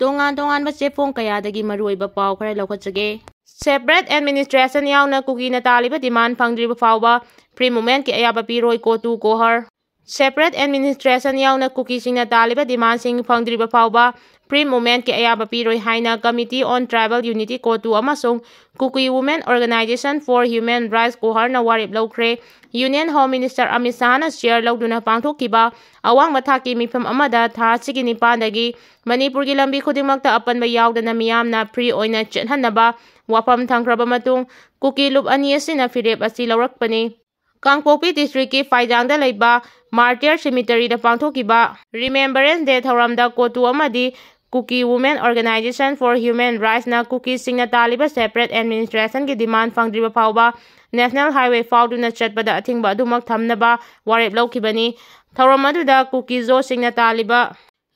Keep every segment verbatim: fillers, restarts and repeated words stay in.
ꯇꯣꯉꯥꯟ ꯇꯣꯉꯥꯟꯕ ꯆꯦꯐꯣꯡ ꯀꯌꯥꯗꯒꯤ ꯃꯔꯨꯑꯣꯏꯕ ꯄꯥꯎ ꯈꯔ ꯂꯧꯈꯠꯆꯒꯦ꯫ Separate administration ꯌꯥꯎꯅ ꯀꯨꯀꯤꯅ ꯇꯥꯜꯂꯤꯕ demand ꯐꯪꯗ꯭ꯔꯤꯕ ꯐꯥꯎꯕ free movementꯀꯤ ꯑꯌꯥꯕ ꯄꯤꯔꯣꯏ, ꯀꯣꯇꯨ ꯀꯣꯍꯔ꯫ Separate administration ꯌꯥꯎꯅ ꯀꯨꯀꯤꯁꯤꯡꯅ ꯇꯥꯜꯂꯤꯕ demandꯁꯤꯡ ꯐꯪꯗ꯭ꯔꯤꯕ ꯐꯥꯎꯕ free movementꯀꯤ ꯑꯌꯥꯕ ꯄꯤꯔꯣꯏ ꯍꯥꯏꯅ Committee on Tribal Unity, ꯀꯣꯇꯨ ꯑꯃꯁꯨꯡ Kuki Women Organization for Human Rights, ꯀꯣꯍꯔꯅ ꯋꯥꯔꯦꯞ ꯂꯧꯈ꯭ꯔꯦ꯫ Union Home Minister Amit ꯁꯥꯍꯅ chair ꯂꯧꯗꯨꯅ ꯄꯥꯡꯊꯣꯛꯈꯤꯕ ꯑꯋꯥꯡꯕ ꯊꯥꯛꯀꯤ ꯃꯤꯐꯝ ꯑꯃꯗ ꯊꯥ ꯑꯁꯤꯒꯤ ꯅꯤꯄꯥꯟꯗꯒꯤ ꯃꯅꯤꯄꯨꯔꯒꯤ ꯂꯝꯕꯤ ꯈꯨꯗꯤꯡꯃꯛꯇ ꯑꯄꯟꯕ ꯌꯥꯎꯗꯅ ꯃꯤꯌꯥꯝꯅ free ꯑꯣꯏꯅ ꯆꯠꯍꯟꯅꯕ ꯋꯥꯐꯝ ꯊꯝꯈ꯭ꯔꯕ ꯃꯇꯨꯡ, ꯀꯨꯀꯤ ꯂꯨꯞ ꯑꯅꯤ ꯑꯁꯤꯅ ꯐꯤꯔꯦꯞ ꯑꯁꯤ ꯂꯧꯔꯛꯄꯅꯤ꯫ ꯀꯥꯡꯄꯣꯛꯄꯤ districtꯀꯤ ꯐꯥꯏꯖꯥꯡꯗ ꯂꯩꯕ Martyr Cemeteryꯗ ꯄꯥꯡꯊꯣꯛꯈꯤꯕ Remembrance Day ꯊꯧꯔꯝꯗ ꯀꯣꯇꯨ ꯑꯃꯗꯤ Kuki Women Organization for Human Rightsꯅ ꯀꯨꯀꯤꯁꯤꯡꯅ ꯇꯥꯜꯂꯤꯕ separate administrationꯒꯤ demand ꯐꯪꯗ꯭ꯔꯤꯕ ꯐꯥꯎꯕ National Highway ꯐꯥꯎꯗꯨꯅ ꯆꯠꯄꯗ ꯑꯊꯤꯡꯕ ꯑꯗꯨꯃꯛ ꯊꯝꯅꯕ ꯋꯥꯔꯦꯞ ꯂꯧꯈꯤꯕꯅꯤ꯫ ꯊꯧꯔꯝ ꯑꯗꯨꯗ ꯀꯨꯀꯤ ꯖꯣꯁꯤꯡꯅ ꯇꯥꯜꯂꯤꯕ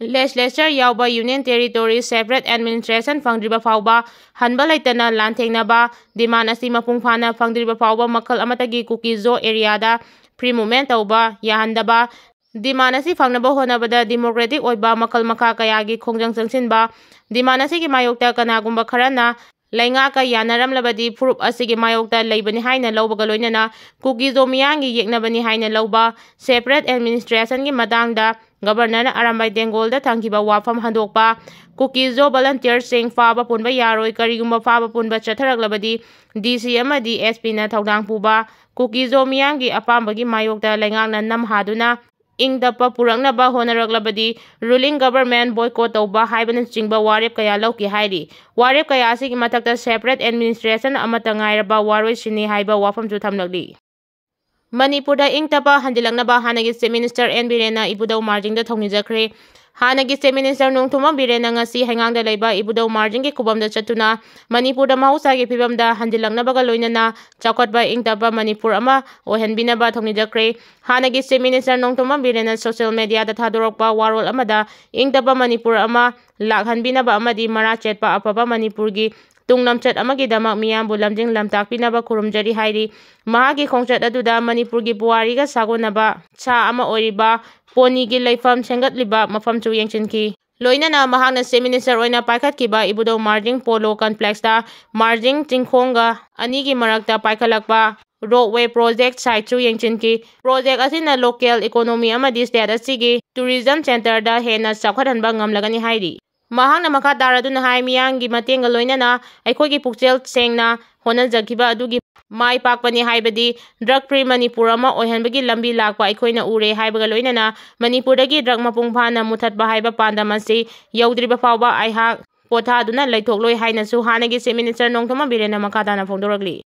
legislature ꯌꯥꯎꯕ Union Territory separate administration ꯐꯪꯗ꯭ꯔꯤꯕ ꯐꯥꯎꯕ ꯍꯟꯕ ꯂꯩꯇꯅ ꯂꯥꯟꯊꯦꯡꯅꯕ, demand ꯑꯁꯤ ꯃꯄꯨꯡ ꯐꯥꯅ ꯐꯪꯗ꯭ꯔꯤꯕ ꯐꯥꯎꯕ ꯃꯈꯜ ꯑꯃꯠꯇꯒꯤ ꯀꯨꯀꯤ ꯖꯣ areaꯗ free movement ꯇꯧꯕ ꯌꯥꯍꯟꯗꯕ, demand ꯑꯁꯤ ꯐꯪꯅꯕ ꯍꯣꯠꯅꯕꯗ democratic ꯑꯣꯏꯕ ꯃꯈꯜ ꯃꯈꯥ ꯀꯌꯥꯒꯤ ꯈꯣꯡꯖꯪ ꯆꯪꯁꯤꯟꯕ, demand ꯑꯁꯤꯒꯤ ꯃꯥꯌꯣꯛꯇ ꯀꯅꯥꯒꯨꯝꯕ ꯈꯔꯅ ꯂꯩꯉꯥꯛꯀ ꯌꯥꯅꯔꯝꯂꯕꯗꯤ ꯐꯨꯔꯨꯞ ꯑꯁꯤꯒꯤ ꯃꯥꯌꯣꯛꯇ ꯂꯩꯕꯅꯤ ꯍꯥꯏꯅ ꯂꯧꯕꯒ ꯂꯣꯏꯅꯅ ꯀꯨꯀꯤ ꯖꯣ ꯃꯤꯌꯥꯝꯒꯤ ꯌꯦꯛꯅꯕꯅꯤ ꯍꯥꯏꯅ ꯂꯧꯕ, separate administrationꯒꯤ ꯃꯇꯥꯡꯗ Governorꯅ ꯑꯔꯥꯝꯕꯥꯏ ꯇꯦꯡꯒꯣꯜꯗ ꯊꯝꯈꯤꯕ ꯋꯥꯐꯝ ꯍꯟꯗꯣꯛꯄ, ꯀꯨꯀꯤ ꯖꯣ volunteerꯁꯤꯡ ꯐꯥꯕ ꯄꯨꯟꯕ ꯌꯥꯔꯣꯏ, ꯀꯔꯤꯒꯨꯝꯕ ꯐꯥꯕ ꯄꯨꯟꯕ ꯆꯠꯊꯔꯛꯂꯕꯗꯤ DC ꯑꯃꯗꯤ SPꯅ ꯊꯧꯗꯥꯡ ꯄꯨꯕ, ꯀꯨꯀꯤ ꯖꯣ ꯃꯤꯌꯥꯝꯒꯤ ꯑꯄꯥꯝꯕꯒꯤ ꯃꯥꯌꯣꯛꯇ ꯂꯩꯉꯥꯛꯅ ꯅꯝꯍꯥꯗꯨꯅ ꯏꯪ ꯇꯞꯄ ꯄꯨꯔꯛꯅꯕ ꯍꯣꯠꯅꯔꯛꯂꯕꯗꯤ ruling government boycott ꯇꯧꯕ ꯍꯥꯏꯕꯅꯆꯤꯡꯕ ꯋꯥꯔꯦꯞ ꯀꯌꯥ ꯂꯧꯈꯤ ꯍꯥꯏꯔꯤ꯫ ꯋꯥꯔꯦꯞ ꯀꯌꯥ ꯑꯁꯤꯒꯤ ꯃꯊꯛꯇ separate administration ꯑꯃꯠꯇ ꯉꯥꯏꯔꯕ ꯋꯥꯔꯣꯏꯁꯤꯟꯅꯤ ꯍꯥꯏꯕ ꯋꯥꯐꯝꯁꯨ ꯊꯝꯂꯛꯂꯤ꯫ ꯃꯅꯤꯄꯨꯔꯗ ꯏꯪ ꯇꯞꯄ ꯍꯟꯖꯤꯜꯂꯛꯅꯕ ꯍꯥꯟꯅꯒꯤ Chief Minister ꯑꯦꯟ ꯕꯤꯔꯦꯟꯅ ꯏꯕꯨꯙꯧ ꯃꯥꯔꯖꯤꯡꯗ ꯊꯧꯅꯤꯖꯈ꯭ꯔꯦ꯫ ꯍꯥꯟꯅꯒꯤ Chief Minister ꯅꯣꯡꯊꯣꯝꯕꯝ ꯕꯤꯔꯦꯟꯅ ꯉꯁꯤ ꯍꯩꯉꯥꯡꯗ ꯂꯩꯕ ꯏꯕꯨꯙꯧ ꯃꯥꯔꯖꯤꯡꯒꯤ ꯈꯨꯕꯝꯗ ꯆꯠꯇꯨꯅ ꯃꯅꯤꯄꯨꯔꯗ ꯃꯍꯧꯁꯥꯒꯤ ꯐꯤꯕꯝꯗ ꯍꯟꯖꯤꯜꯂꯛꯅꯕꯒ ꯂꯣꯏꯅꯅ ꯆꯥꯎꯈꯠꯄ ꯏꯪ ꯇꯞꯄ ꯃꯅꯤꯄꯨꯔ ꯑꯃ ꯑꯣꯏꯍꯟꯕꯤꯅꯕ ꯊꯧꯅꯤꯖꯈ꯭ꯔꯦ꯫ ꯍꯥꯟꯅꯒꯤ Chief Minister ꯅꯣꯡꯊꯣꯝꯕꯝ ꯕꯤꯔꯦꯟꯅ social mediaꯗ ꯊꯥꯗꯣꯔꯛꯄ ꯋꯥꯔꯣꯜ ꯑꯃꯗ ꯏꯪ ꯇꯞꯄ ꯃꯅꯤꯄꯨꯔ ꯑꯃ ꯂꯥꯛꯍꯟꯕꯤꯅꯕ ꯑꯃꯗꯤ ꯃꯔꯥ ꯆꯦꯠꯄ ꯑꯐꯕ ꯃꯅꯤꯄꯨꯔꯒꯤ ꯇꯨꯡ ꯂꯝꯆꯠ ꯑꯃꯒꯤꯗꯃꯛ ꯃꯤꯌꯥꯝꯕꯨ ꯂꯝꯖꯤꯡ ꯂꯝꯇꯥꯛꯄꯤꯅꯕ ꯈꯨꯔꯨꯝꯖꯔꯤ ꯍꯥꯏꯔꯤ꯫ ꯃꯍꯥꯛꯀꯤ ꯈꯣꯡꯆꯠ ꯑꯗꯨꯗ ꯃꯅꯤꯄꯨꯔꯒꯤ ꯄꯨꯋꯥꯔꯤꯒ ꯁꯥꯒꯣꯟꯅꯕ ꯁꯥ ꯑꯃ ꯑꯣꯏꯔꯤꯕ ꯄꯣꯅꯤꯒꯤ ꯂꯩꯐꯝ ꯁꯦꯝꯒꯠꯂꯤꯕ ꯃꯐꯝꯁꯨ ꯌꯦꯡꯁꯤꯟꯈꯤ꯫ ꯂꯣꯏꯅꯅ ꯃꯍꯥꯛꯅ Chief Minister ꯑꯣꯏꯅ ꯄꯥꯏꯈꯠꯈꯤꯕ ꯏꯕꯨꯙꯧ ꯃꯥꯔꯖꯤꯡ Polo Complexꯇ ꯃꯥꯔꯖꯤꯡ ꯆꯤꯡꯈꯣꯡꯒ ꯑꯅꯤꯒꯤ ꯃꯔꯛꯇ ꯄꯥꯏꯈꯠꯂꯛꯄ ropeway project siteꯁꯨ ꯌꯦꯡꯁꯤꯟꯈꯤ꯫ Project ꯑꯁꯤꯅ local economy ꯑꯃꯗꯤ state ꯑꯁꯤꯒꯤ tourism centreꯗ ꯍꯦꯟꯅ ꯆꯥꯎꯈꯠꯍꯟꯕ ꯉꯝꯂꯒꯅꯤ ꯍꯥꯏꯔꯤ꯫ ꯃꯍꯥꯛꯅ ꯃꯈꯥ ꯇꯥꯔꯗꯨꯅ ꯍꯥꯏ, ꯃꯤꯌꯥꯝꯒꯤ ꯃꯇꯦꯡꯒ ꯂꯣꯏꯅꯅ ꯑꯩꯈꯣꯏꯒꯤ ꯄꯨꯛꯆꯦꯜ ꯁꯦꯡꯅ ꯍꯣꯠꯅꯖꯈꯤꯕ ꯑꯗꯨꯒꯤ ꯃꯥꯏ ꯄꯥꯛꯄꯅꯤ ꯍꯥꯏꯕꯗꯤ drug free ꯃꯅꯤꯄꯨꯔ ꯑꯃ ꯑꯣꯏꯍꯟꯕꯒꯤ ꯂꯝꯕꯤ ꯂꯥꯛꯄ ꯑꯩꯈꯣꯏꯅ ꯎꯔꯦ ꯍꯥꯏꯕꯒ ꯂꯣꯏꯅꯅ ꯃꯅꯤꯄꯨꯔꯗꯒꯤ drug ꯃꯄꯨꯡ ꯐꯥꯅ ꯃꯨꯊꯠꯄ ꯍꯥꯏꯕ ꯄꯥꯟꯗꯝ ꯑꯁꯤ ꯌꯧꯗ꯭ꯔꯤꯕ ꯐꯥꯎꯕ ꯑꯩꯍꯥꯛ ꯄꯣꯊꯥꯗꯨꯅ ꯂꯩꯊꯣꯛꯂꯣꯏ ꯍꯥꯏꯅꯁꯨ ꯍꯥꯟꯅꯒꯤ Chief Minister ꯅꯣꯡꯊꯣꯝꯕꯝ ꯕꯤꯔꯦꯟꯅ ꯃꯈꯥ ꯇꯥꯅ ꯐꯣꯡꯗꯣꯔꯛꯂꯤ꯫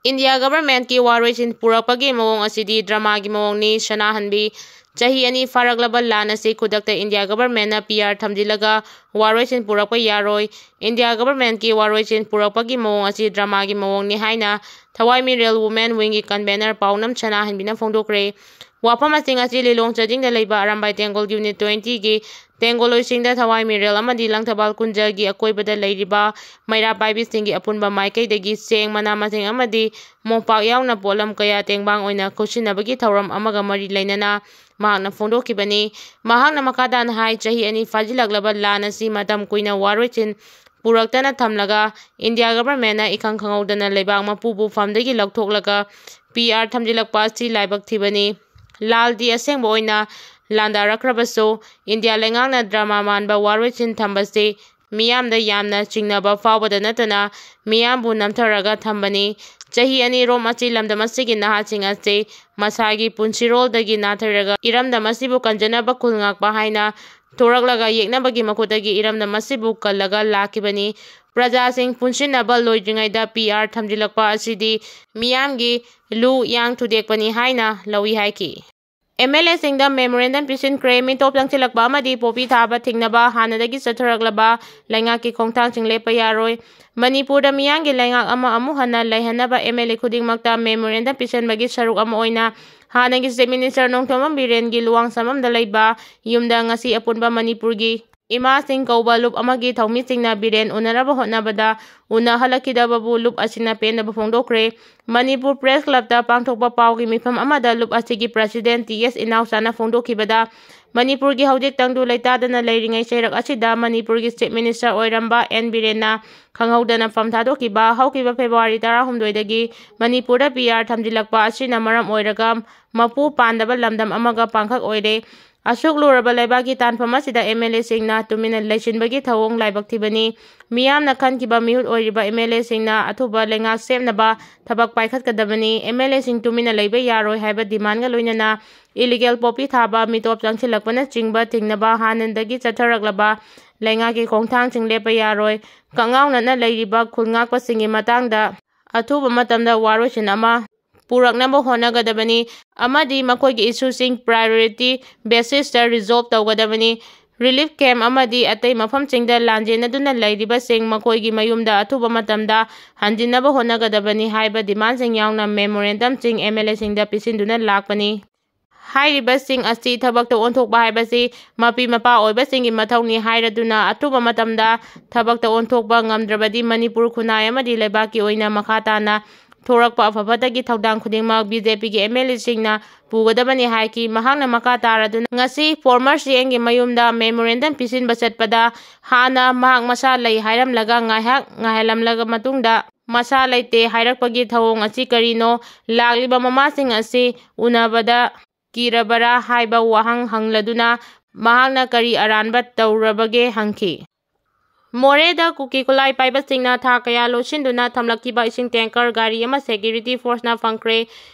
India Governmentꯀꯤ ꯋꯥꯔꯣꯏꯁꯤꯟ ꯄꯨꯔꯛꯄꯒꯤ ꯃꯑꯣꯡ ꯑꯁꯤꯗꯤ dramaꯒꯤ ꯃꯑꯣꯡꯅꯤ꯫ ꯁꯅꯥꯍꯟꯕꯤ, ꯆꯍꯤ ꯑꯅꯤ ꯐꯥꯔꯛꯂꯕ ꯂꯥꯟ ꯑꯁꯤ ꯈꯨꯗꯛꯇ India Governmentꯅ P R ꯊꯝꯖꯤꯜꯂꯒ ꯋꯥꯔꯣꯏꯁꯤꯟ ꯄꯨꯔꯛꯄ ꯌꯥꯔꯣꯏ꯫ India Governmentꯀꯤ ꯋꯥꯔꯣꯏꯁꯤꯟ ꯄꯨꯔꯛꯄꯒꯤ ꯃꯑꯣꯡ ꯑꯁꯤ dramaꯒꯤ ꯃꯑꯣꯡꯅꯤ ꯍꯥꯏꯅ ꯊꯋꯥꯏꯃꯤꯔꯦꯜ Women Wingꯒꯤ convener ꯄꯥꯎꯅꯝ ꯁꯅꯥꯍꯟꯕꯤꯅ ꯐꯣꯡꯗꯣꯛꯈ꯭ꯔꯦ꯫ ꯋꯥꯐꯝ ꯑꯁꯤꯡ ꯑꯁꯤ ꯂꯤꯂꯣꯡ ꯆꯥꯖꯤꯡꯗ ꯂꯩꯕ ꯑꯔꯥꯝꯕꯥꯏ ꯇꯦꯡꯒꯣꯜ Unit twentyꯒꯤ ꯇꯦꯡꯒꯣꯜꯂꯣꯏꯁꯤꯡꯗ ꯊꯋꯥꯏꯃꯤꯔꯦꯜ ꯑꯃꯗꯤ ꯂꯪꯊꯕꯥꯜ ꯀꯨꯟꯖꯒꯤ ꯑꯀꯣꯏꯕꯗ ꯂꯩꯔꯤꯕ ꯃꯩꯔꯥ ꯄꯥꯏꯕꯤꯁꯤꯡꯒꯤ ꯑꯄꯨꯟꯕ ꯃꯥꯏꯀꯩꯗꯒꯤ ꯆꯦꯡ, ꯃꯅꯥ ꯃꯁꯤꯡ ꯑꯃꯗꯤ ꯃꯣꯝꯄꯥꯛ ꯌꯥꯎꯅ ꯄꯣꯠꯂꯝ ꯀꯌꯥ ꯇꯦꯡꯕꯥꯡ ꯑꯣꯏꯅ ꯈꯨꯠꯁꯤꯟꯅꯕꯒꯤ ꯊꯧꯔꯝ ꯑꯃꯒ ꯃꯔꯤ ꯂꯩꯅꯅ ꯃꯍꯥꯛꯅ ꯐꯣꯡꯗꯣꯛꯈꯤꯕꯅꯤ꯫ ꯃꯍꯥꯛꯅ ꯃꯈꯥ ꯇꯥꯅ ꯍꯥꯏ, ꯆꯍꯤ ꯑꯅꯤ ꯐꯥꯖꯤꯜꯂꯛꯂꯕ ꯂꯥꯟ ꯑꯁꯤ ꯃꯇꯝ ꯀꯨꯏꯅ ꯋꯥꯔꯣꯏꯁꯤꯟ ꯄꯨꯔꯛꯇꯅ ꯊꯝꯂꯒ India Governmentꯅ ꯏꯈꯪ ꯈꯪꯍꯧꯗꯅ ꯂꯩꯕꯥꯛ ꯃꯄꯨꯕꯨ ꯐꯝꯗꯒꯤ ꯂꯧꯊꯣꯛꯂꯒ P R ꯊꯝꯖꯤꯜꯂꯛꯄ ꯑꯁꯤ ꯂꯥꯏꯕꯛ ꯊꯤꯕꯅꯤ꯫ ꯂꯥꯜꯗꯤ ꯑꯁꯦꯡꯕ ꯑꯣꯏꯅ ꯂꯥꯟꯗꯥꯔꯛꯈ꯭ꯔꯕꯁꯨ India ꯂꯩꯉꯥꯛꯅ drama ꯃꯥꯟꯕ ꯋꯥꯔꯣꯏꯁꯤꯟ ꯊꯝꯕꯁꯤ ꯃꯤꯌꯥꯝꯗ ꯌꯥꯝꯅ ꯆꯤꯡꯅꯕ ꯐꯥꯎꯕꯗ ꯅꯠꯇꯅ ꯃꯤꯌꯥꯝꯕꯨ ꯅꯝꯊꯔꯒ ꯊꯝꯕꯅꯤ꯫ ꯆꯍꯤ ꯑꯅꯤꯔꯣꯝ ꯑꯁꯤ ꯂꯝꯗꯝ ꯑꯁꯤꯒꯤ ꯅꯍꯥꯁꯤꯡ ꯑꯁꯤ ꯃꯁꯥꯒꯤ ꯄꯨꯟꯁꯤꯔꯣꯜꯗꯒꯤ ꯅꯥꯊꯩꯔꯒ ꯏꯔꯝꯗꯝ ꯑꯁꯤꯕꯨ ꯀꯟꯖꯅꯕ ꯈꯨꯜ ꯉꯥꯛꯄ ꯍꯥꯏꯅ ꯊꯣꯔꯛꯂꯒ ꯌꯦꯛꯅꯕꯒꯤ ꯃꯈꯨꯠꯇꯒꯤ ꯏꯔꯝꯗꯝ ꯑꯁꯤꯕꯨ ꯀꯜꯂꯒ ꯂꯥꯛꯈꯤꯕꯅꯤ꯫ ꯄ꯭ꯔꯖꯥꯁꯤꯡ ꯄꯨꯟꯁꯤꯟꯅꯕ ꯂꯣꯏꯗ꯭ꯔꯤꯉꯩꯗ P R ꯊꯝꯖꯤꯜꯂꯛꯄ ꯑꯁꯤꯗꯤ ꯃꯤꯌꯥꯝꯒꯤ ꯂꯨ ꯌꯥꯡ ꯊꯨꯗꯦꯛꯄꯅꯤ ꯍꯥꯏꯅ ꯂꯧꯏ ꯍꯥꯏꯈꯤ꯫ M L Aꯁꯤꯡꯗ memorandum ꯄꯤꯁꯤꯟꯈ꯭ꯔꯦ꯫ ꯃꯤꯇꯣꯞ ꯆꯪꯁꯤꯜꯂꯛꯄ ꯑꯃꯗꯤ ꯄꯣꯄꯤ ꯊꯥꯕ ꯊꯤꯡꯅꯕ ꯍꯥꯟꯅꯗꯒꯤ ꯆꯠꯊꯔꯛꯂꯕ ꯂꯩꯉꯥꯛꯀꯤ ꯈꯣꯡꯊꯥꯡꯁꯤꯡ ꯂꯦꯞꯄ ꯌꯥꯔꯣꯏ꯫ ꯃꯅꯤꯄꯨꯔꯗ ꯃꯤꯌꯥꯝꯒꯤ ꯂꯩꯉꯥꯛ ꯑꯃ ꯑꯃꯨꯛ ꯍꯟꯅ ꯂꯩꯍꯟꯅꯕ M L A ꯈꯨꯗꯤꯡꯃꯛꯇ memorandum ꯄꯤꯁꯤꯟꯕꯒꯤ ꯁꯔꯨꯛ ꯑꯃ ꯑꯣꯏꯅ ꯍꯥꯟꯅꯒꯤ Chief Minister ꯅꯣꯡꯊꯣꯝꯕꯝ ꯕꯤꯔꯦꯟꯒꯤ ꯂꯨꯋꯥꯡꯁꯪꯕꯝꯗ ꯂꯩꯕ ꯌꯨꯝꯗ ꯉꯁꯤ ꯑꯄꯨꯟꯕ ꯃꯅꯤꯄꯨꯔꯒꯤ ꯏꯃꯥꯁꯤꯡ ꯀꯧꯕ ꯂꯨꯞ ꯑꯃꯒꯤ ꯊꯧꯃꯤꯁꯤꯡꯅ ꯕꯤꯔꯦꯟ ꯎꯅꯅꯕ ꯍꯣꯠꯅꯕꯗ ꯎꯅꯍꯜꯂꯛꯈꯤꯗꯕꯕꯨ ꯂꯨꯞ ꯑꯁꯤꯅ ꯄꯦꯟꯗꯕ ꯐꯣꯡꯗꯣꯛꯈ꯭ꯔꯦ꯫ ꯃꯅꯤꯄꯨꯔ Press Clubꯇ ꯄꯥꯡꯊꯣꯛꯄ ꯄꯥꯎꯒꯤ ꯃꯤꯐꯝ ꯑꯃꯗ ꯂꯨꯞ ꯑꯁꯤꯒꯤ President T S ꯏꯅꯥꯎꯆꯥꯅ ꯐꯣꯡꯗꯣꯛꯈꯤꯕꯗ, ꯃꯅꯤꯄꯨꯔꯒꯤ ꯍꯧꯖꯤꯛ ꯇꯪꯗꯨ ꯂꯩꯇꯥꯗꯅ ꯂꯩꯔꯤꯉꯩ ꯆꯩꯔꯛ ꯑꯁꯤꯗ ꯃꯅꯤꯄꯨꯔꯒꯤ Chief Minister ꯑꯣꯏꯔꯝꯕ ꯑꯦꯟ ꯕꯤꯔꯦꯟꯅ ꯈꯪꯍꯧꯗꯅ ꯐꯝ ꯊꯥꯗꯣꯛꯈꯤꯕ ꯍꯧꯈꯤꯕ February ꯇꯔꯥꯍꯨꯝꯗꯣꯏꯗꯒꯤ ꯃꯅꯤꯄꯨꯔꯗ P R ꯊꯝꯖꯤꯜꯂꯛꯄ ꯑꯁꯤꯅ ꯃꯔꯝ ꯑꯣꯏꯔꯒ ꯃꯄꯨ ꯄꯥꯟꯗꯕ ꯂꯝꯗꯝ ꯑꯃꯒ ꯄꯥꯡꯈꯛ ꯑꯣꯏꯔꯦ꯫ ꯑꯁꯨꯛ ꯂꯨꯔꯕ ꯂꯩꯕꯥꯛꯀꯤ ꯇꯥꯟꯐꯝ ꯑꯁꯤꯗ M L A ꯁꯤꯡꯅ ꯇꯨꯃꯤꯟꯅ ꯂꯩꯁꯤꯟꯕꯒꯤ ꯊꯧꯑꯣꯡ ꯂꯥꯏꯕꯛ ꯊꯤꯕꯅꯤ꯫ ꯃꯤꯌꯥꯝꯅ ꯈꯟꯈꯤꯕ ꯃꯤꯍꯨꯠ ꯑꯣꯏꯔꯤꯕ M L A ꯁꯤꯡꯅ ꯑꯊꯨꯕ ꯂꯩꯉꯥꯛ ꯁꯦꯝꯅꯕ ꯊꯕꯛ ꯄꯥꯏꯈꯠꯀꯗꯕꯅꯤ꯫ M L A ꯁꯤꯡ ꯇꯨꯃꯤꯟꯅ ꯂꯩꯕ ꯌꯥꯔꯣꯏ ꯍꯥꯏꯕ demand ꯒ ꯂꯣꯏꯅꯅ illegal poppy ꯊꯥꯕ, ꯃꯤꯇꯣꯞ ꯆꯪꯁꯤꯜꯂꯛꯄꯅꯆꯤꯡꯕ ꯊꯤꯡꯅꯕ ꯍꯥꯟꯅꯗꯒꯤ ꯆꯠꯊꯔꯛꯂꯕ ꯂꯩꯉꯥꯛꯀꯤ ꯈꯣꯡꯊꯥꯡꯁꯤꯡ ꯂꯦꯞꯄ ꯌꯥꯔꯣꯏ꯫ ꯀꯛꯉꯥꯎꯅꯅ ꯂꯩꯔꯤꯕ ꯈꯨꯜ ꯉꯥꯛꯄꯁꯤꯡꯒꯤ ꯃꯇꯥꯡꯗ ꯑꯊꯨꯕ ꯃꯇꯝꯗ ꯋꯥꯔꯣꯏꯁꯤꯟ ꯑꯃ ꯄꯨꯔꯛꯅꯕ ꯍꯣꯠꯅꯒꯗꯕꯅꯤ ꯑꯃꯗꯤ ꯃꯈꯣꯏꯒꯤ issue ꯁꯤꯡ priority basis ꯇ resolve ꯇꯧꯒꯗꯕꯅꯤ꯫ Relief camp ꯑꯃꯗꯤ ꯑꯇꯩ ꯃꯐꯝꯁꯤꯡꯗ ꯂꯥꯟꯖꯦꯟꯅꯗꯨꯅ ꯂꯩꯔꯤꯕꯁꯤꯡ ꯃꯈꯣꯏꯒꯤ ꯃꯌꯨꯝꯗ ꯑꯊꯨꯕ ꯃꯇꯝꯗ ꯍꯟꯖꯤꯟꯅꯕ ꯍꯣꯠꯅꯒꯗꯕꯅꯤ ꯍꯥꯏꯕ demand ꯁꯤꯡ ꯌꯥꯎꯅ memorandum ꯁꯤꯡ M L A ꯁꯤꯡꯗ ꯄꯤꯁꯤꯟꯗꯨꯅ ꯂꯥꯛꯄꯅꯤ꯫ ꯍꯥꯏꯔꯤꯕꯁꯤꯡ ꯑꯁꯤ ꯊꯕꯛꯇ ꯑꯣꯟꯊꯣꯛꯄ ꯍꯥꯏꯕꯁꯤ ꯃꯄꯤ ꯃꯄꯥ ꯑꯣꯏꯕꯁꯤꯡꯒꯤ ꯃꯊꯧꯅꯤ ꯍꯥꯏꯔꯗꯨꯅ ꯑꯊꯨꯕ ꯃꯇꯝꯗ ꯊꯕꯛꯇ ꯑꯣꯟꯊꯣꯛꯄ ꯉꯝꯗ꯭ꯔꯕꯗꯤ ꯃꯅꯤꯄꯨꯔ ꯈꯨꯟꯅꯥꯏ ꯑꯃꯗꯤ ꯂꯩꯕꯥꯛꯀꯤ ꯑꯣꯏꯅ ꯃꯈꯥ ꯇꯥꯅ ꯊꯣꯔꯛꯄ ꯑꯐ ꯐꯠꯇꯒꯤ ꯊꯧꯗꯥꯡ ꯈꯨꯗꯤꯡꯃꯛ B J P ꯒꯤ M L A ꯁꯤꯡꯅ ꯄꯨꯒꯗꯕꯅꯤ ꯍꯥꯏꯈꯤ꯫ ꯃꯍꯥꯛꯅ ꯃꯈꯥ ꯇꯥꯔꯗꯨꯅ ꯉꯁꯤ former C M ꯒꯤ ꯃꯌꯨꯝꯗ memorandum ꯄꯤꯁꯤꯟꯕ ꯆꯠꯄꯗ ꯍꯥꯟꯅ ꯃꯍꯥꯛ ꯃꯁꯥ ꯂꯩ ꯍꯥꯏꯔꯝꯂꯒ ꯉꯥꯏꯍꯥꯛ ꯉꯥꯏꯍꯜꯂꯝꯂꯒ ꯃꯇꯨꯡꯗ ꯃꯁꯥ ꯂꯩꯇꯦ ꯍꯥꯏꯔꯛꯄꯒꯤ ꯊꯧꯑꯣꯡ ꯑꯁꯤ ꯀꯔꯤꯅꯣ? ꯂꯥꯛꯂꯤꯕ ꯃꯃꯥꯁꯤꯡ ꯑꯁꯤ ꯎꯅꯕꯗ ꯀꯤꯔꯕꯔꯥ ꯍꯥꯏꯕ ꯋꯥꯍꯪ ꯍꯪꯂꯗꯨꯅ ꯃꯍꯥꯛꯅ ꯀꯔꯤ ꯑꯔꯥꯟꯕ ꯇꯧꯔꯕꯒꯦ ꯍꯪꯈꯤ꯫ ꯃꯣꯔꯦꯗ ꯀꯨꯀꯤ ꯈꯨꯠꯂꯥꯏ ꯄꯥꯏꯕꯁꯤꯡꯅ ꯊꯥ ꯀꯌꯥ ꯂꯣꯠꯁꯤꯟꯗꯨꯅ ꯊꯝꯂꯛꯈꯤꯕ ꯏꯁꯤꯡ tanker ꯒꯥꯔꯤ ꯑꯃ security force ꯅ ꯐꯪꯈ꯭ꯔꯦ꯫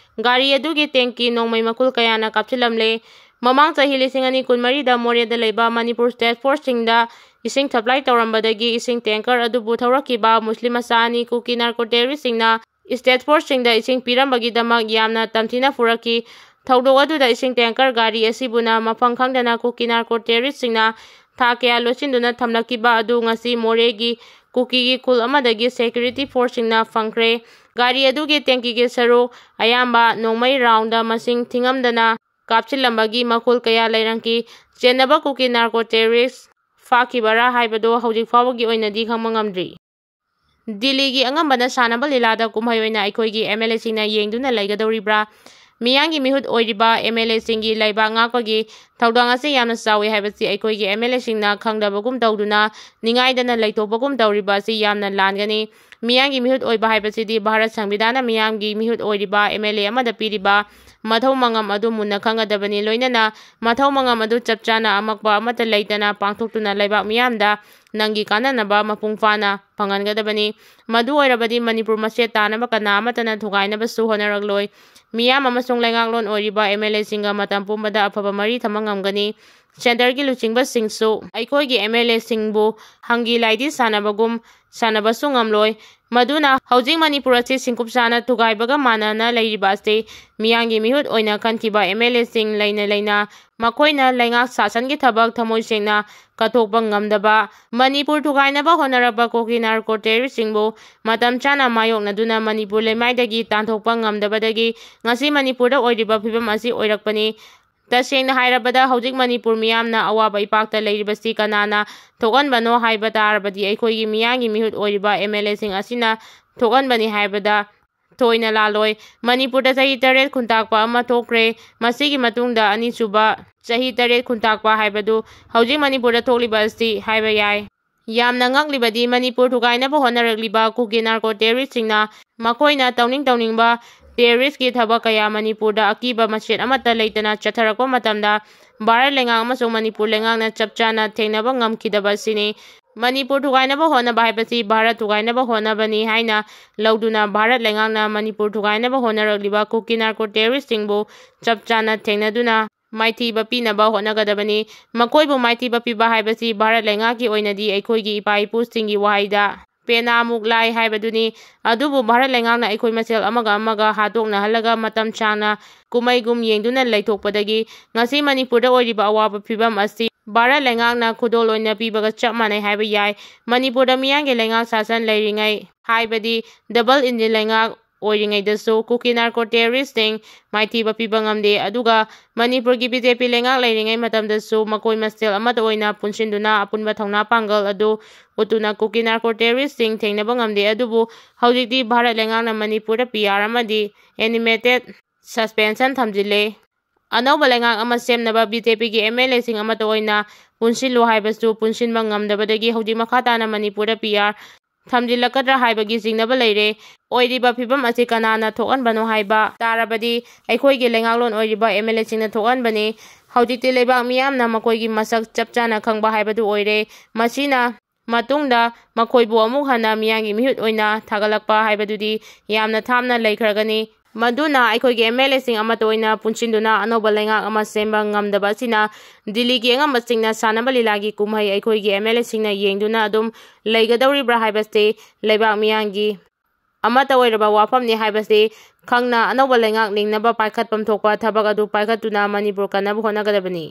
ꯒꯥꯔꯤ ꯑꯗꯨꯒꯤ tank ꯀꯤ ꯅꯣꯡꯃꯩ ꯃꯈꯨꯜ ꯀꯌꯥꯅ ꯀꯥꯞꯁꯤꯜꯂꯝꯂꯦ꯫ ꯃꯃꯥꯡ ꯆꯍꯤ ꯂꯤꯁꯤꯡ ꯑꯅꯤ ꯀꯨꯟꯃꯔꯤꯗ ꯃꯣꯔꯦꯗ ꯂꯩꯕ ꯃꯅꯤꯄꯨꯔ state force ꯁꯤꯡꯗ ꯏꯁꯤꯡ supply ꯇꯧꯔꯝꯕꯗꯒꯤ ꯏꯁꯤꯡ tanker ꯑꯗꯨꯕꯨ ꯊꯧꯔꯛꯈꯤꯕ ꯃꯨꯁꯂꯤꯝ ꯃꯆꯥ ꯑꯅꯤ ꯀꯨꯀꯤ narco terrorist ꯁꯤꯡꯅ state force ꯁꯤꯡꯗ ꯏꯁꯤꯡ ꯄꯤꯔꯝꯕꯒꯤꯗꯃꯛ ꯌꯥꯝꯅ ꯇꯝꯊꯤꯅ ꯐꯨꯔꯛꯈꯤ꯫ ꯊꯧꯗꯣꯛ ꯑꯗꯨꯗ ꯏꯁꯤꯡ tanker ꯒꯥꯔꯤ ꯑꯁꯤꯕꯨꯅ ꯃꯐꯝ ꯈꯪꯗꯅ ꯀꯨꯀꯤ narco terrorist ꯁꯤꯡꯅ ꯊꯥ ꯀꯌꯥ ꯂꯣꯠꯁꯤꯟꯗꯨꯅ ꯊꯝꯂꯛꯈꯤꯕ ꯑꯗꯨ ꯉꯁꯤ ꯃꯣꯔꯦꯒꯤ ꯀꯨꯀꯤꯒꯤ ꯈꯨꯜ ꯑꯃꯗꯒꯤ security force ꯁꯤꯡꯅ ꯐꯪꯈ꯭ꯔꯦ꯫ ꯒꯥꯔꯤ ꯑꯗꯨꯒꯤ tank ꯀꯤ ꯁꯔꯨꯛ ꯑꯌꯥꯝꯕ ꯅꯣꯡꯃꯩ round ꯃꯁꯤꯡ ꯊꯤꯉꯝꯗꯅ ꯀꯥꯞꯁꯤꯜꯂꯝꯕꯒꯤ ꯃꯈꯨꯜ ꯀꯌꯥ ꯂꯩꯔꯝꯈꯤ꯫ ꯆꯦꯟꯅꯕ ꯀꯨꯀꯤ narco terrorist ꯐꯥꯈꯤꯕꯔꯥ ꯍꯥꯏꯕꯗꯨ ꯍꯧꯖꯤꯛ ꯐꯥꯎꯕꯒꯤ ꯑꯣꯏꯅꯗꯤ ꯈꯪꯕ ꯉꯝꯗ꯭ꯔꯤ꯫ ꯗꯤꯜꯂꯤꯒꯤ ꯑꯉꯝꯕꯅ ꯁꯥꯟꯅꯕ ꯂꯤꯂꯥꯗ ꯀꯨꯝꯍꯩ ꯑꯣꯏꯅ ꯑꯩꯈꯣꯏꯒꯤ M L A ꯁꯤꯡꯅ ꯌꯦꯡꯗꯨꯅ ꯂꯩꯒꯗꯧꯔꯤꯕ꯭ꯔꯥ? ꯃꯤꯌꯥꯝꯒꯤ ꯃꯤꯍꯨꯠ ꯑꯣꯏꯔꯤꯕ M L A ꯁꯤꯡꯒꯤ ꯂꯩꯕꯥꯛ ꯉꯥꯛꯄꯒꯤ ꯊꯧꯗꯥꯡ ꯑꯁꯤ ꯌꯥꯝꯅ ꯆꯥꯎꯏ ꯍꯥꯏꯕꯁꯤ ꯑꯩꯈꯣꯏꯒꯤ ꯑꯦꯝ ꯑꯦꯜ ꯑꯦꯁꯤꯡꯅ ꯈꯪꯗꯕꯒꯨꯝ ꯇꯧꯗꯨꯅ ꯅꯤꯡꯉꯥꯏꯗꯅ ꯂꯩꯊꯣꯛꯄꯒꯨꯝ ꯇꯧꯔꯤꯕ ꯑꯁꯤ ꯌꯥꯝꯅ ꯂꯥꯟꯒꯅꯤ꯫ ꯃꯤꯌꯥꯝꯒꯤ ꯃꯤꯍꯨꯠ ꯑꯣꯏꯕ ꯍꯥꯏꯕꯁꯤꯗꯤ ꯚꯥꯔꯠ ꯁꯪꯕꯤꯙꯥꯟꯅ ꯃꯤꯌꯥꯝꯒꯤ ꯃꯤꯍꯨꯠ ꯑꯣꯏꯔꯤꯕ ꯑꯦꯝ ꯑꯦꯜ ꯑꯦ ꯑꯃꯗ ꯄꯤꯔꯤꯕ ꯃꯊꯧ ꯃꯉꯝ ꯑꯗꯨ ꯃꯨꯟꯅ ꯈꯪꯒꯗꯕꯅꯤ꯫ ꯂꯣꯏꯅꯅ ꯃꯊꯧ ꯃꯉꯝ ꯑꯗꯨ ꯆꯞ ꯆꯥꯅ ꯑꯃꯛꯄ ꯑꯃꯠꯇ ꯂꯩꯇꯅ ꯄꯥꯡꯊꯣꯛꯇꯨꯅ ꯂꯩꯕꯥꯛ ꯃꯤꯌꯥꯝꯗ ꯅꯪꯒꯤ ꯀꯥꯟꯅꯅꯕ ꯃꯄꯨꯡ ꯐꯥꯅ ꯐꯪꯍꯟꯒꯗꯕꯅꯤ꯫ ꯃꯗꯨ ꯑꯣꯏꯔꯕꯗꯤ ꯃꯅꯤꯄꯨꯔ ꯃꯆꯦꯠ ꯇꯥꯅꯕ ꯀꯅꯥ ꯑꯃꯠꯇꯅ ꯊꯨꯒꯥꯏꯅꯕꯁꯨ ꯍꯣꯠꯅꯔꯛꯂꯣꯏ꯫ ꯃꯤꯌꯥꯝ ꯑꯃꯁꯨꯡ ꯂꯩꯉꯥꯛꯂꯣꯟ ꯑꯣꯏꯔꯤꯕ ꯑꯦꯝ ꯑꯦꯜ ꯑꯦꯁꯤꯡꯒ ꯃꯇꯝ ꯄꯨꯝꯕꯗ ꯑꯐꯕ ꯃꯔꯤ ꯊꯝꯕ ꯉꯝꯒꯅꯤ꯫ ꯁꯦꯟꯇꯔꯒꯤ ꯂꯨꯆꯤꯡꯕꯁꯤꯡꯁꯨ ꯑꯩꯈꯣꯏꯒꯤ ꯑꯦꯝ ꯑꯦꯜ ꯑꯦꯁꯤꯡꯕꯨ ꯍꯪꯒꯤ ꯂꯥꯏꯗꯤ ꯁꯥꯟꯅꯕꯒꯨꯝ ꯁꯥꯟꯅꯕꯁꯨ ꯉꯝꯂꯣꯏ꯫ ꯃꯗꯨꯅ ꯍꯧꯖꯤꯛ ꯃꯅꯤꯄꯨꯔ ꯑꯁꯤ ꯁꯤꯡꯀꯨꯞ ꯆꯥꯅ ꯊꯨꯒꯥꯏꯕꯒ ꯃꯥꯟꯅꯅ ꯂꯩꯔꯤꯕ ꯑꯁꯤ ꯃꯤꯌꯥꯝꯒꯤ ꯃꯤꯍꯨꯠ ꯑꯣꯏꯅ ꯈꯟꯈꯤꯕ ꯑꯦꯝ ꯑꯦꯜ ꯑꯦꯁꯤꯡ ꯂꯩꯅ ꯂꯩꯅ ꯃꯈꯣꯏꯅ ꯂꯩꯉꯥꯛ ꯁꯥꯁꯟꯒꯤ ꯊꯕꯛ ꯊꯃꯣꯏ ꯁꯦꯡꯅ ꯀꯠꯊꯣꯛꯄ ꯉꯝꯗꯕ, ꯃꯅꯤꯄꯨꯔ ꯊꯨꯒꯥꯏꯅꯕ ꯍꯣꯠꯅꯔꯛꯄ ꯀꯨꯀꯤ ꯅꯥꯔꯀꯣ ꯇꯦꯔꯣꯔꯤꯁꯁꯤꯡꯕꯨ ꯃꯇꯝ ꯆꯥꯅ ꯃꯥꯌꯣꯛꯅꯗꯨꯅ ꯃꯅꯤꯄꯨꯔ ꯂꯩꯃꯥꯏꯗꯒꯤ ꯇꯥꯟꯊꯣꯛꯄ ꯉꯝꯗꯕꯗꯒꯤ ꯉꯁꯤ ꯃꯅꯤꯄꯨꯔꯗ ꯑꯣꯏꯔꯤꯕ ꯐꯤꯕꯝ ꯑꯁꯤ ꯑꯣꯏꯔꯛꯄꯅꯤ꯫ ꯇꯁꯦꯡꯅ ꯍꯥꯏꯔꯕꯗ, ꯍꯧꯖꯤꯛ ꯃꯅꯤꯄꯨꯔ ꯃꯤꯌꯥꯝꯅ ꯑꯋꯥꯕ ꯏꯄꯥꯛꯇ ꯂꯩꯔꯤꯕꯁꯤ ꯀꯅꯥꯅ ꯊꯣꯛꯍꯟꯕꯅꯣ ꯍꯥꯏꯕ ꯇꯥꯔꯕꯗꯤ, ꯑꯩꯈꯣꯏꯒꯤ ꯃꯤꯌꯥꯝꯒꯤ ꯃꯤꯍꯨꯠ ꯑꯣꯏꯔꯤꯕ ꯑꯦꯝ ꯑꯦꯜ ꯑꯦꯁꯤꯡ ꯑꯁꯤꯅ ꯊꯣꯛꯍꯟꯕꯅꯤ ꯍꯥꯏꯕꯗ ꯊꯣꯏꯅ ꯂꯥꯜꯂꯣꯏ꯫ ꯃꯅꯤꯄꯨꯔꯗ ꯆꯍꯤ ꯇꯔꯦꯠ ꯈꯨꯟꯇꯥꯛꯄ ꯑꯃ ꯊꯣꯛꯈ꯭ꯔꯦ꯫ ꯃꯁꯤꯒꯤ ꯃꯇꯨꯡꯗ ꯑꯅꯤꯁꯨꯕ ꯆꯍꯤ ꯇꯔꯦꯠ ꯈꯨꯟꯇꯥꯛꯄ ꯍꯥꯏꯕꯗꯨ ꯍꯧꯖꯤꯛ ꯃꯅꯤꯄꯨꯔꯗ ꯊꯣꯛꯂꯤꯕ ꯑꯁꯤ ꯍꯥꯏꯕ ꯌꯥꯏ꯫ ꯌꯥꯝꯅ ꯉꯛꯂꯤꯕꯗꯤ, ꯃꯅꯤꯄꯨꯔ ꯊꯨꯒꯥꯏꯅꯕ ꯍꯣꯠꯅꯔꯛꯂꯤꯕ ꯀꯨꯀꯤ ꯅꯥꯔꯀꯣ ꯇꯦꯔꯣꯔꯤꯁꯁꯤꯡꯅ ꯃꯈꯣꯏꯅ ꯇꯧꯅꯤꯡ ꯇꯧꯅꯤꯡꯕ ꯇꯦꯔꯣꯔꯤꯁꯀꯤ ꯊꯕꯛ ꯀꯌꯥ ꯃꯅꯤꯄꯨꯔꯗ ꯑꯀꯤꯕ ꯃꯆꯦꯠ ꯑꯃꯠꯇ ꯂꯩꯇꯅ ꯆꯠꯊꯔꯛꯄ ꯃꯇꯝꯗ, ꯚꯥꯔꯠ ꯂꯩꯉꯥꯛ ꯑꯃꯁꯨꯡ ꯃꯅꯤꯄꯨꯔ ꯂꯩꯉꯥꯛꯅ ꯆꯞ ꯆꯥꯅ ꯊꯦꯡꯅꯕ ꯉꯝꯈꯤꯗꯕ ꯑꯁꯤꯅꯤ꯫ ꯃꯅꯤꯄꯨꯔ ꯊꯨꯒꯥꯏꯅꯕ ꯍꯣꯠꯅꯕ ꯍꯥꯏꯕꯁꯤ ꯚꯥꯔꯠ ꯊꯨꯒꯥꯏꯅꯕ ꯍꯣꯠꯅꯕꯅꯤ ꯍꯥꯏꯅ ꯂꯧꯗꯨꯅ, ꯚꯥꯔꯠ ꯂꯩꯉꯥꯛꯅ ꯃꯅꯤꯄꯨꯔ ꯊꯨꯒꯥꯏꯅꯕ ꯍꯣꯠꯅꯔꯛꯂꯤꯕ ꯀꯨꯀꯤ ꯅꯥꯔꯀꯣ ꯇꯦꯔꯣꯔꯤꯁꯁꯤꯡꯕꯨ ꯆꯞ ꯆꯥꯅ ꯊꯦꯡꯅꯗꯨꯅ ꯃꯥꯏꯊꯤꯕ ꯄꯤꯅꯕ ꯍꯣꯠꯅꯒꯗꯕꯅꯤ꯫ ꯃꯈꯣꯏꯕꯨ ꯃꯥꯏꯊꯤꯕ ꯄꯤꯕ ꯍꯥꯏꯕꯁꯤ ꯚꯥꯔꯠ ꯂꯩꯉꯥꯛꯀꯤ ꯑꯣꯏꯅꯗꯤ ꯑꯩꯈꯣꯏꯒꯤ ꯏꯄꯥ ꯏꯄꯨꯁꯤꯡꯒꯤ ꯋꯥꯍꯩꯗ ꯄꯦꯅꯥꯃꯨꯛ ꯂꯥꯏ ꯍꯥꯏꯕꯗꯨꯅꯤ꯫ ꯑꯗꯨꯕꯨ ꯚꯥꯔꯠ ꯂꯩꯉꯥꯛꯅ ꯑꯩꯈꯣꯏ ꯃꯁꯦꯜ ꯑꯃꯒ ꯑꯃꯒ ꯍꯥꯠꯇꯣꯛꯅꯍꯜꯂꯒ ꯃꯇꯝ ꯁꯥꯡꯅ ꯀꯨꯝꯃꯩꯒꯨꯝ ꯌꯦꯡꯗꯨꯅ ꯂꯩꯊꯣꯛꯄꯗꯒꯤ ꯉꯁꯤ ꯃꯅꯤꯄꯨꯔꯗ ꯑꯣꯏꯔꯤꯕ ꯑꯋꯥꯕ ꯐꯤꯕꯝ ꯑꯁꯤ ꯚꯥꯔꯠ ꯂꯩꯉꯥꯛꯅ ꯈꯨꯗꯣꯜ ꯑꯣꯏꯅ ꯄꯤꯕꯒ ꯆꯞ ꯃꯥꯟꯅꯩ ꯍꯥꯏꯕ ꯌꯥꯏ꯫ ꯃꯅꯤꯄꯨꯔꯗ ꯃꯤꯌꯥꯝꯒꯤ ꯂꯩꯉꯥꯛ ꯁꯥꯁꯟ ꯂꯩꯔꯤꯉꯩ, ꯍꯥꯏꯕꯗꯤ ꯗꯕꯜ ꯏꯟꯖꯤꯟ ꯂꯩꯉꯥꯛ ꯑꯣꯏꯔꯤꯉꯩꯗꯁꯨ ꯀꯨꯀꯤ ꯅꯥꯔꯀꯣ ꯇꯦꯔꯣꯔꯤꯁꯁꯤꯡ ꯃꯥꯏꯊꯤꯕ ꯄꯤꯕ ꯉꯝꯗꯦ꯫ ꯑꯗꯨꯒ ꯃꯅꯤꯄꯨꯔꯒꯤ ꯕꯤ ꯖꯦ ꯄꯤ ꯂꯩꯉꯥꯛ ꯂꯩꯔꯤꯉꯩ ꯃꯇꯝꯗꯁꯨ ꯃꯈꯣꯏ ꯃꯁꯦꯜ ꯑꯃꯠꯇ ꯑꯣꯏꯅ ꯄꯨꯟꯁꯤꯟꯗꯨꯅ ꯑꯄꯨꯟꯕ ꯊꯧꯅꯥ ꯄꯥꯡꯒꯜ ꯑꯗꯨ ꯎꯠꯇꯨꯅ ꯀꯨꯀꯤ ꯅꯥꯔꯀꯣ ꯇꯦꯔꯣꯔꯤꯁꯁꯤꯡ ꯊꯦꯡꯅꯕ ꯉꯝꯗꯦ꯫ ꯑꯗꯨꯕꯨ ꯍꯧꯖꯤꯛꯇꯤ ꯚꯥꯔꯠ ꯂꯩꯉꯥꯛꯅ ꯃꯅꯤꯄꯨꯔꯗ ꯄꯤ ꯑꯥꯔ ꯑꯃꯗꯤ ꯑꯦꯅꯤꯃꯦꯇꯦꯠ ꯁꯁꯄꯦꯟꯁꯟ ꯊꯝꯖꯤꯜꯂꯦ꯫ ꯑꯅꯧꯕ ꯂꯩꯉꯥꯛ ꯑꯃ ꯁꯦꯝꯅꯕ ꯕꯤ ꯖꯦ ꯄꯤꯒꯤ ꯑꯦꯝ ꯑꯦꯜ ꯑꯦꯁꯤꯡ ꯑꯃꯠꯇ ꯑꯣꯏꯅ ꯄꯨꯟꯁꯤꯜꯂꯨ ꯍꯥꯏꯕꯁꯨ ꯄꯨꯟꯁꯤꯟꯕ ꯉꯝꯗꯕꯗꯒꯤ ꯍꯧꯖꯤꯛ ꯃꯈꯥ ꯇꯥꯅ ꯃꯅꯤꯄꯨꯔꯗ ꯄꯤ ꯑꯥꯔ ꯊꯝꯖꯤꯜꯂꯛꯀꯗ꯭ꯔꯥ ꯍꯥꯏꯕꯒꯤ ꯆꯤꯡꯅꯕ ꯂꯩꯔꯦ꯫ ꯑꯣꯏꯔꯤꯕ ꯐꯤꯕꯝ ꯑꯁꯤ ꯀꯅꯥꯅ ꯊꯣꯛꯍꯟꯕꯅꯣ ꯍꯥꯏꯕ ꯇꯥꯔꯕꯗꯤ ꯑꯩꯈꯣꯏꯒꯤ ꯂꯩꯉꯥꯛꯂꯣꯟ ꯑꯣꯏꯔꯤꯕ ꯑꯦꯝ ꯑꯦꯜ ꯑꯦꯁꯤꯡꯅ ꯊꯣꯛꯍꯟꯕꯅꯤ꯫ ꯍꯧꯖꯤꯛꯇꯤ ꯂꯩꯕꯥꯛ ꯃꯤꯌꯥꯝꯅ ꯃꯈꯣꯏꯒꯤ ꯃꯁꯛ ꯆꯞ ꯆꯥꯅ ꯈꯪꯕ ꯍꯥꯏꯕꯗꯨ ꯑꯣꯏꯔꯦ꯫ ꯃꯁꯤꯅ ꯃꯇꯨꯡꯗ ꯃꯈꯣꯏꯕꯨ ꯑꯃꯨꯛ ꯍꯟꯅ ꯃꯤꯌꯥꯝꯒꯤ ꯃꯤꯍꯨꯠ ꯑꯣꯏꯅ ꯊꯥꯒꯠꯂꯛꯄ ꯍꯥꯏꯕꯗꯨꯗꯤ ꯌꯥꯝꯅ ꯊꯥꯞꯅ ꯂꯩꯈ꯭ꯔꯒꯅꯤ꯫ ꯃꯗꯨꯅ ꯑꯩꯈꯣꯏꯒꯤ ꯑꯦꯝ ꯑꯦꯜ ꯑꯦꯁꯤꯡ ꯑꯃꯠꯇ ꯑꯣꯏꯅ ꯄꯨꯟꯁꯤꯟꯗꯨꯅ ꯑꯅꯧꯕ ꯂꯩꯉꯥꯛ ꯑꯃ ꯁꯦꯝꯕ ꯉꯝꯗꯕ ꯑꯁꯤꯅ ꯗꯤꯜꯂꯤꯒꯤ ꯑꯉꯝꯕꯁꯤꯡꯅ ꯁꯥꯟꯅꯕ ꯂꯤꯂꯥꯒꯤ ꯀꯨꯝꯍꯩ ꯑꯩꯈꯣꯏꯒꯤ ꯑꯦꯝ ꯑꯦꯜ ꯑꯦꯁꯤꯡꯅ ꯌꯦꯡꯗꯨꯅ ꯑꯗꯨꯝ ꯂꯩꯒꯗꯧꯔꯤꯕ꯭ꯔꯥ ꯍꯥꯏꯕꯁꯤ ꯂꯩꯕꯥꯛ ꯃꯤꯌꯥꯝꯒꯤ ꯑꯃꯠꯇ ꯑꯣꯏꯔꯕ ꯋꯥꯐꯝꯅꯤ ꯍꯥꯏꯕꯁꯤ ꯈꯪꯅ ꯑꯅꯧꯕ ꯂꯩꯉꯥꯛ ꯂꯤꯡꯅꯕ ꯄꯥꯏꯈꯠꯐꯝ ꯊꯣꯛꯄ ꯊꯕꯛ ꯑꯗꯨ ꯄꯥꯏꯈꯠꯇꯨꯅ ꯃꯅꯤꯄꯨꯔ ꯀꯟꯅꯕ ꯍꯣꯠꯅꯒꯗꯕꯅꯤ꯫